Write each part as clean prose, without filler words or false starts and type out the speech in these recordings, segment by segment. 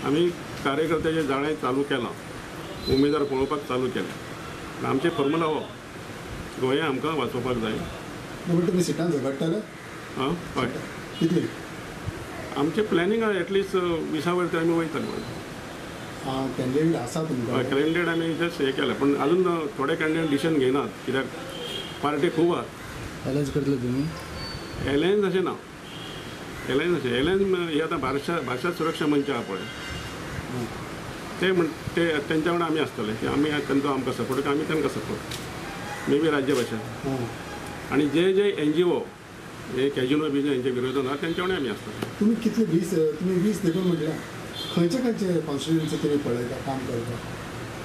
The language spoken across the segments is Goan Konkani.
आमी कार्यकर्त्याचें जाळें चालू केलां, उमेदवार पळोवपाक चालू केलें. आमचें फॉर्मुला हो गोंय आमकां वाचोवपाक जाय. म्हणून तुमी सिटां झगडटले? आं हय. कितली? आमचें प्लॅनिंग आहा एटलिस्ट 20 वयर तरी आमी वयतले. कॅन्डिडेट आसा तुमकां? कॅन्डिडेट आमी जस्ट हें केलें, पूण अजून थोडे कॅन्डिडेट डिसिजन घेयनात कित्याक पार्टी खूब आहा. एलायन्स करतले तुमी? एलायन्स अशें ना, एलायन्स अशें एलायन्स ही आतां भाशा सुरक्षा मंच आहा पळय, ते म्हण ते तेंच्या वांगडा आमी आसतले की आमी तांचो आमकां सपोर्ट, आमी तांकां सपोर्ट, मे बी राज्य भाशा. आनी जे जे एनजीओ हे कॅजिनो बिजिनो हेंच्या विरोधान आहा तेंच्या वांगडा आमी आसतले. तुमी कितले 20 तुमी 20 देखून म्हटल्यार खंयचे खंयचे कॉन्स्टिट्युएन्सी तुमी पळयता काम करता?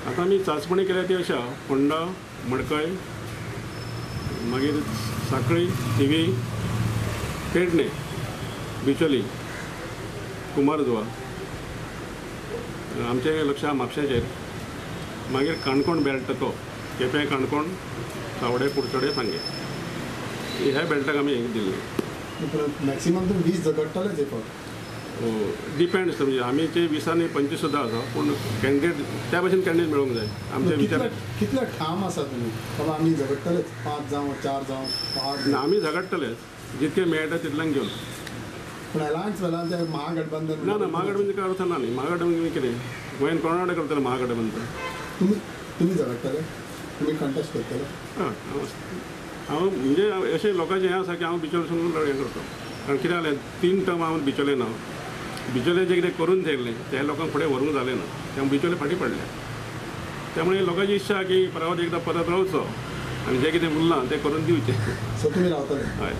आतां आमी चांचपणी केल्या ती अशा होंडा, मडकय, मागीर साखळी, थिवी, पेडणे, बिचोली, कुमारजुवा, आमचें लक्ष आहा म्हापशाचेर, मागीर काणकोण बेल्ट तो केपें, काणकोण, सावडे, कुडचडे, सांगें ह्या बेल्टाक आमी एक दिल्लें. मॅक्सिमम तुमी 20 झगडटलेच हे फावट? डिपेंड्स, म्हणजे आमी जे 20 25 सुद्दां आसा, पूण कॅन्डिडेट त्या भशेन कॅन्डिडेट मेळोंक जाय. आमचे विचार कितले ठाम आसा तुमी बाबा आमी झगडटलेच 5 जावं 4 जावं 5? ना, आमी झगडटलेच जितके मेळटा तितल्यांक घेवन. पूण अलायन्स वेल्यान ते महागठबंधन? ना ना, महागठबंधन काय अर्थ ना न्ही. महागठबंधन कितें गोंयान कोणा करतले महागठबंधन? तुमी तुमी झगडटले, तुमी कंटेस्ट करतले? हय, हांव म्हणजे अशें लोकांचें हें आसा की हांव बिचोले हें करता, कारण कितें जालें 3 टर्म हांव बिचोले ना, बिचोले जें कितें करून थेयलें तें लोकांक फुडें व्हरूंक जालें ना, त्यामुळे बिचोले फाटीं पडले. त्यामुळे लोकांची इच्छा की परत एकदां परत रावचो आनी जें कितें उरलां तें करून दिवचें. सो तुमी रावतले? हय.